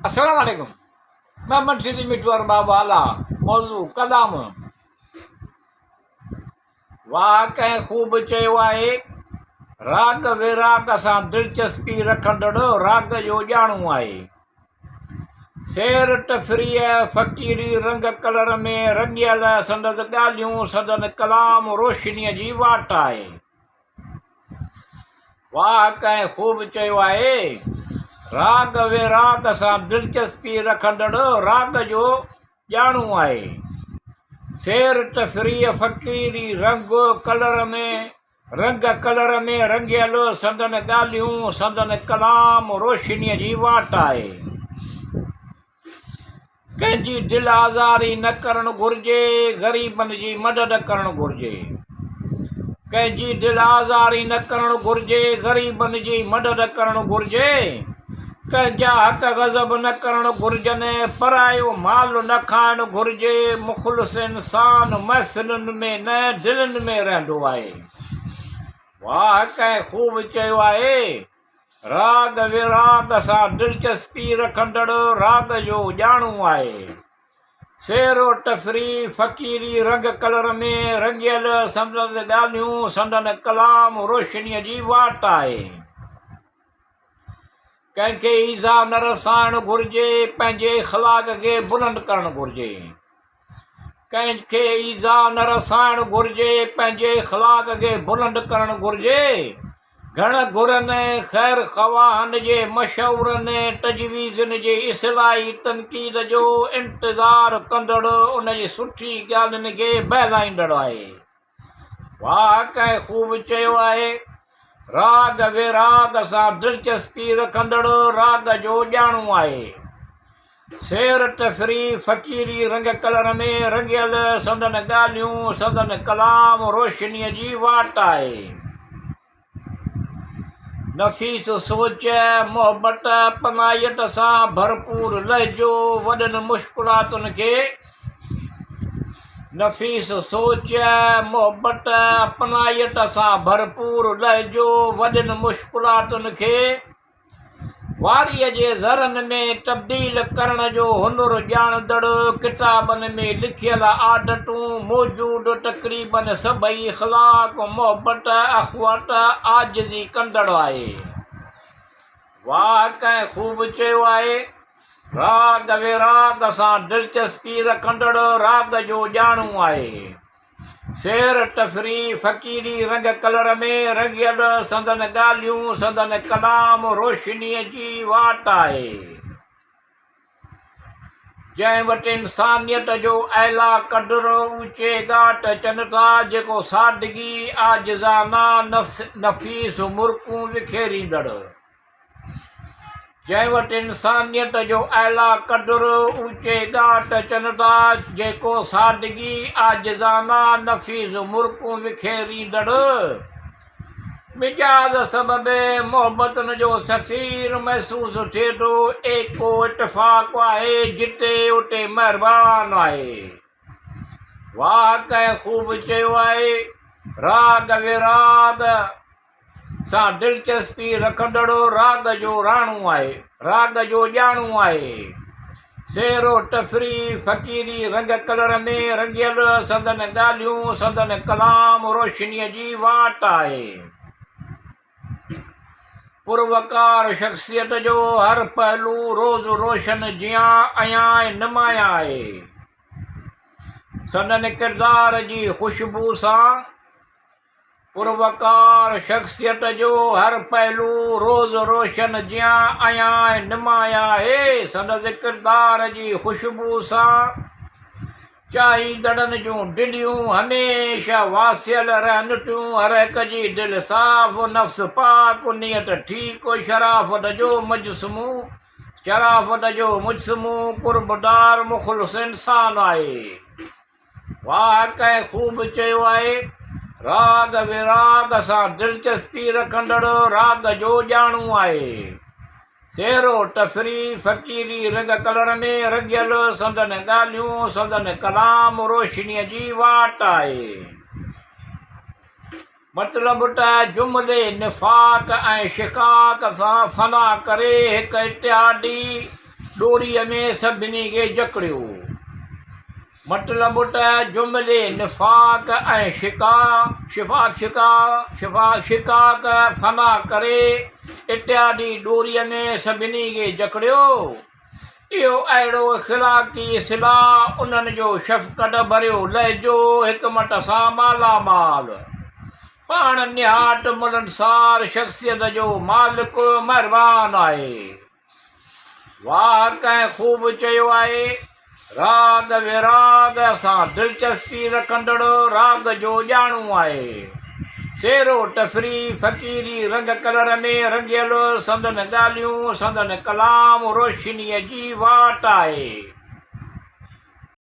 السلام عليڪم مان منشي مٺو ارباب والا موضوع ڪلام واهه ڪنهن خوب چيو آهي راڳ ويراڳ سان دلچسپي رکندڙ راڳ جو ڄاڻو آهي سير تفريح فقيري رنگ ڪلر ۾ رڱيل سندس ڳالهيون سندن ڪلام روشنيء جي واٽ آهي واهه ڪنهن خوب چيو آهي، راڳ ويراڳ سان دلچسپي رکندڙ راڳ جو ڄاڻو آهي. سير تفريح فقيري رنگ ڪلر ۾ رنگ ڪلر ۾ رڱيل سندن ڳالهيون سندن ڪلام روشنيء جي واٽ آهي. ڪنهن جي دل آزاري نه ڪرڻ گهرجي، غريبن جي مدد ڪرڻ گهرجي. ڪنهن جي دل آزاري نه ڪرڻ گهرجي، غريبن جي مدد ڪرڻ گهرجي. ڪنهن جا حق غضب نه ڪرڻ گهرجن، پرايو مال نه کائڻ گهرجي. مخلص انسان محفلن ۾ نه دلين ۾ رهندو آهي. واهه ڪنهن خوب چيو آهي. راڳ ويراڳ سان دلچسپي رکندڙ راڳ جو ڄاڻو آهي. سير و تفريح فقيري رنگ ڪلر ۾ رڱيل سندس ڳالهيون سندن ڪلام روشنيء جي واٽ آهي. ڪنهن کي ايذاء نه رسائڻ گهرجي، پنهنجي اخلاق کي بلند ڪرڻ گهرجي. ڪنهن کي ايذاء نه رسائڻ گهرجي، پنهنجي اخلاق کي بلند ڪرڻ گهرجي. گهڻ گهرن خير خواهن جي مشورن تجويزن جي اصلاحي تنقيد جو انتظار ڪندڙ ان جي سٺي ڳالهين کي بهلائيندڙ آهي. واهه ڪنهن خوب چيو آهي، راڳ ويراڳ سان دلچسپي رکندڙ راڳ جو ڄاڻو آهي. سير تفريح فقيري رنگ ڪلر ۾ رڱيل سندن ڳالهيون سندن ڪلام روشنيء جي واٽ آهي. نفيس سوچ، محبت، پناهيت سان ڀرپور لهجو وڏن مشڪلاتن کي نفيس سوچ، محبت، پناهيت سان ڀرپور لهجو وڏين مشڪلاتن کي واريء جي ذرن ۾ تبديل ڪرڻ جو هنر ڄاڻندڙ ڪتابن ۾ لکيل عادتون موجود تقريباً سڀئي اخلاق، محبت، اخوت، عاجزي ڪندڙ آهي. واهه ڪنهن خوب چيو آهي، راڳ ويراڳ سان دلچسپي رکندڙ راڳ جو ڄاڻو آهي. سير تفريح فقيري رنگ ڪلر ۾ رڱيل سندن ڳالهيون سندن ڪلام روشنيء جي واٽ آهي. جنهن وٽ انسانيت جو اعليٰ قدر اوچي ڳاٽ اچن ٿا جيڪو سادگي، عاجزانه، نفيس مرڪون وکيريندڙ. جنهن وٽ انسانيت جو اعليٰ قدر اوچي ڳاٽ اچن ٿا، جيڪو سادگي، عاجزانه، نفيس مرڪون وکيريندڙ مزاج سبب محبتن جو سفير محسوس ٿئي ٿو، ايڪو اتفاق آهي، جتي اتي مهربان آهي. واهه ڪنهن خوب چيو آهي، راڳ ويراڳ. سان دلچسپي رکندڙ راڳ جو راڻو آهي، راڳ جو ڄاڻو آهي. سير و تفريح فقيري رنگ ڪلر ۾ رڱيل سندن ڳالهيون سندن ڪلام روشنيء جي واٽ آهي. پروقار شخصيت جو هر پهلو روز روشن جيان عيان ۽ نمايان آهي. سندن ڪردار جي خوشبو سان پروقار شخصيت جو هر پهلو روز روشن جيان عيان ۽ نمايان آهي. سندس ڪردار جي خوشبو سان چاهيندڙن جون دليون هميشه واسيل رهن ٿيون. هر هڪ جي دل صاف، نفس پاڪ، نيت ٺيڪ، شرافت جو مجسمو، شرافت جو مجسمو، قربدار، مخلص انسان آهي. واهه ڪنهن خوب چيو آهي، راڳ ويراڳ سان دلچسپي رکندڙ راڳ جو ڄاڻو آهي. سير و تفريح فقيري رنگ ڪلر ۾ رڱيل سندن ڳالهيون سندن ڪلام روشنيء جي واٽ آهي. مطلب ته جملي نفاق ۽ شقاق سان فنا ڪري هڪ اتحادي، ڏوريء ۾ سڀني کي جڪڙيو. مطلب ته جملي نفاق ۽ شڪا، شفاق شڪا، شفاق شقاق فنا ڪري اتحادي ڏوريء ۾ سڀني کي جڪڙيو. اهو اهڙو اخلاقي اصلاح، انهن جو شفقت ڀريو لهجو، حڪمت سان مالا مال، پاڻ نهايت ملنسار شخصيت جو مالڪ مهربان آهي. واهه ڪنهن خوب چيو آهي، راڳ ويراڳ سان دلچسپي رکندڙ راڳ جو ڄاڻو آهي. سيرو ٽفري فقيري رنگ ڪلر ۾ رڱيل سندن ڳالهيون سندن ڪلام روشنيء جي واٽ آهي.